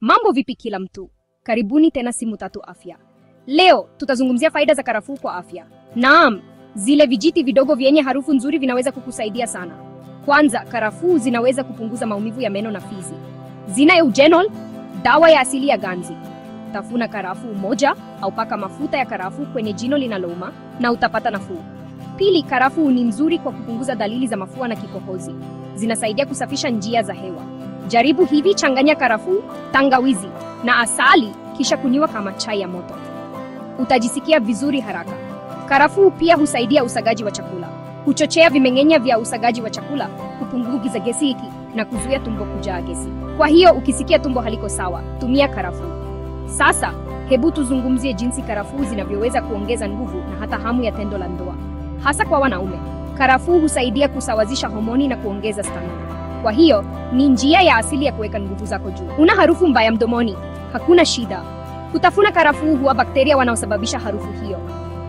Mambo vipi kila mtu? Karibuni tena Simu Tatu Afya. Leo tutazungumzia faida za karafuu kwa afya. Naam, zile vijiti vidogo vyenye harufu nzuri vinaweza kukusaidia sana. Kwanza, karafuu zinaweza kupunguza maumivu ya meno na fizi. Zina eugenol, dawa ya asili ya ganzi. Tafuna karafuu moja au paka mafuta ya karafuu kwenye jino linalouma na utapata nafuu. Pili, karafuu ni nzuri kwa kupunguza dalili za mafua na kikohozi. Zinasaidia kusafisha njia za hewa. Jaribu hivi: changanya karafuu, tangawizi na asali kisha kunywa kama chai ya moto. Utajisikia vizuri haraka. Karafuu pia husaidia usagaji wa chakula. Huchochea vimeng'enya vya usagaji wa chakula, kupunguza gesi na kuzuia tumbo kujaa gesi. Kwa hiyo ukisikia tumbo haliko sawa, tumia karafuu. Sasa, hebu tuzungumzie jinsi karafuu zinavyoweza kuongeza nguvu na hata hamu ya tendo la ndoa. Hasa kwa wanaume. Karafuu husaidia kusawazisha homoni na kuongeza stamina. Kwa hiyo, ni njia ya asili ya kuweka nguvu zako juu. Una harufu mbaya mdomoni? Hakuna shida. Kutafuna karafuu huwa bakteria wanaosababisha harufu hiyo.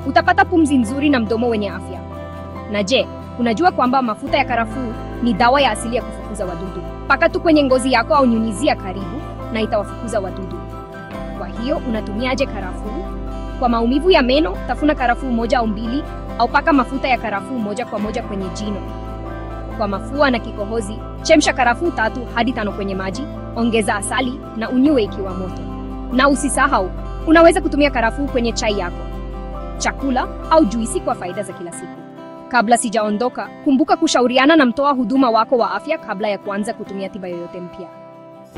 Utapata pumzi nzuri na mdomo wenye afya. Na je, unajua kwamba mafuta ya karafuu ni dawa ya asili ya kufukuza wadudu? Paka tu kwenye ngozi yako au nyunyizia karibu na itawafukuza wadudu. Kwa hiyo, unatumiaje karafuu? Kwa maumivu ya meno, tafuna karafuu moja au mbili au paka mafuta ya karafuu moja kwa moja kwenye jino. Kwa mafua na kikohozi, chemsha karafuu 3 hadi 5 kwenye maji, ongeza asali na unywe ikiwa moto. Na usisahau, unaweza kutumia karafuu kwenye chai yako, chakula au juisi kwa faida za kila siku. Kabla sijaondoka, kumbuka kushauriana na mtoa huduma wako wa afya kabla ya kuanza kutumia tiba yoyote mpya.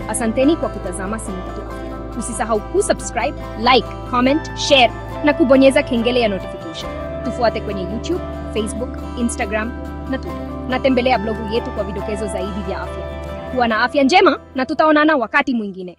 Asanteni kwa kutazama Simu Tatu Afya. Usisahau kusubscribe, like, comment, share na kubonyeza kengele ya notification. Tufuate kwenye YouTube, Facebook, Instagram na Twitter. Na tembelea blogu yetu kwa vidokezo zaidi vya afya. Kuwa na afya njema na tutaonana wakati mwingine.